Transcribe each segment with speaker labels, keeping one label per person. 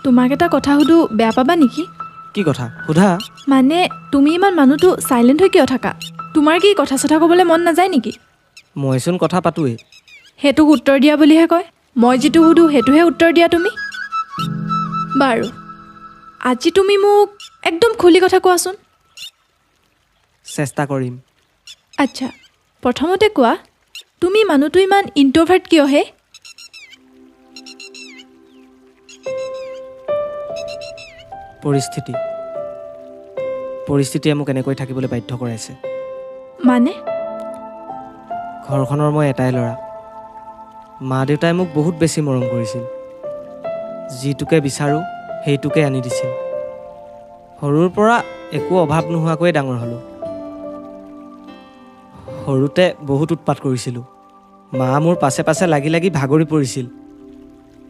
Speaker 1: তোমাক এটা কথা সুধো, বেয়া পাবা নেকি?
Speaker 2: কি কথা সোধা?
Speaker 1: মানে তুমি ইমান মানুহটো চাইলেণ্ট হৈ কিয় থাকা? তোমাৰ কি কথা চথা ক'বলৈ মন নাযায় নেকি?
Speaker 2: মইচোন কথা পাতোৱেই।
Speaker 1: সেইটোক উত্তৰ দিয়া বুলিহে কয়। মই যিটো সুধো সেইটোহে উত্তৰ দিয়া তুমি। বাৰু, আজি তুমি মোক একদম খুলি কথা কোৱাচোন।
Speaker 2: চেষ্টা কৰিম।
Speaker 1: আচ্ছা, প্ৰথমতে কোৱা, তুমি মানুহটো ইমান ইণ্ট্ৰভাৰ্ট কিয় হে?
Speaker 2: পৰিস্থিতি, পৰিস্থিতিয়ে মোক এনেকৈ থাকিবলৈ বাধ্য কৰাইছে।
Speaker 1: মানে?
Speaker 2: ঘৰখনৰ মই এটাই ল'ৰা। মা দেউতাই মোক বহুত বেছি মৰম কৰিছিল। যিটোকে বিচাৰোঁ সেইটোকে আনি দিছিল। সৰুৰ পৰা একো অভাৱ নোহোৱাকৈয়ে ডাঙৰ হ'লোঁ। সৰুতে বহুত উৎপাত কৰিছিলোঁ। মা মোৰ পাছে পাছে লাগি লাগি ভাগৰি পৰিছিল।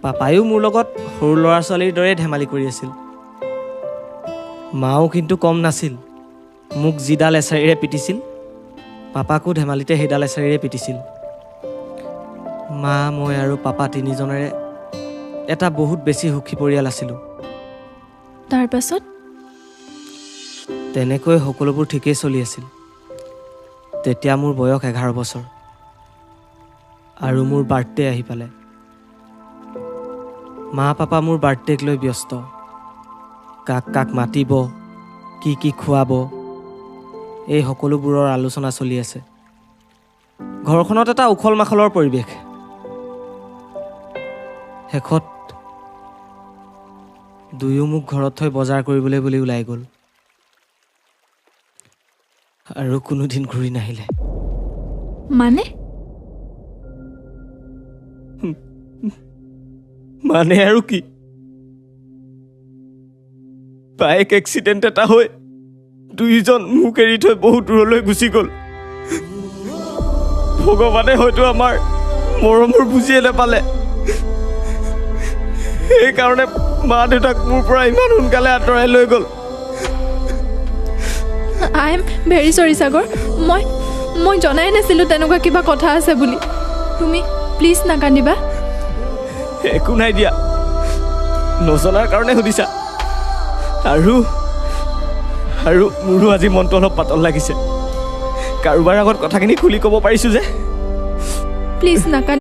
Speaker 2: পাপায়ো মোৰ লগত সৰু ল'ৰা ছোৱালীৰ দৰে ধেমালি কৰি আছিল। মাও কিন্তু কম নাছিল। মোক যিডাল এচাৰিৰে পিটিছিল, পাপাকো ধেমালিতে সেইডাল এচাৰিৰে পিটিছিল। মা, মই আৰু পাপা তিনিজনেৰে এটা বহুত বেছি সুখী পৰিয়াল আছিলোঁ।
Speaker 1: তাৰপাছত?
Speaker 2: তেনেকৈ সকলোবোৰ ঠিকেই চলি আছিল। তেতিয়া মোৰ বয়স 11 বছৰ আৰু মোৰ বাৰ্থডে আহি পালে। মা পাপা মোৰ বাৰ্থডেক লৈ ব্যস্ত। কাক কাক মাতিব, কি কি খুৱাব, এই সকলোবোৰৰ আলোচনা চলি আছে। ঘৰখনত এটা উখল মাখলৰ পৰিৱেশ। শেষত দুয়ো মোক ঘৰত থৈ বজাৰ কৰিবলৈ বুলি ওলাই গ'ল আৰু কোনোদিন ঘূৰি নাহিলে।
Speaker 1: মানে?
Speaker 2: মানে আৰু কি, বাইক এক্সিডেণ্ট এটা হৈ দুয়োজন মোক এৰি থৈ বহুত দূৰলৈ গুচি গ'ল। ভগৱানে হয়তো আমাৰ মৰমৰ বুজিয়ে নাপালে, সেইকাৰণে মা দেউতাক মোৰ পৰা ইমান সোনকালে আঁতৰাই লৈ গ'ল।
Speaker 1: I am very sorry Sagar, মই জনাই নাছিলোঁ তেনেকুৱা কিবা কথা আছে বুলি। তুমি প্লিজ নাকান্দিবা।
Speaker 2: একো নাই দিয়া, নজনাৰ কাৰণে সুধিছা। আৰু আৰু মোৰো আজি মনটো অলপ পাতল লাগিছে, কাৰোবাৰ আগত কথাখিনি খুলি ক'ব পাৰিছোঁ যে।
Speaker 1: প্লিজ নাকান্দিবা।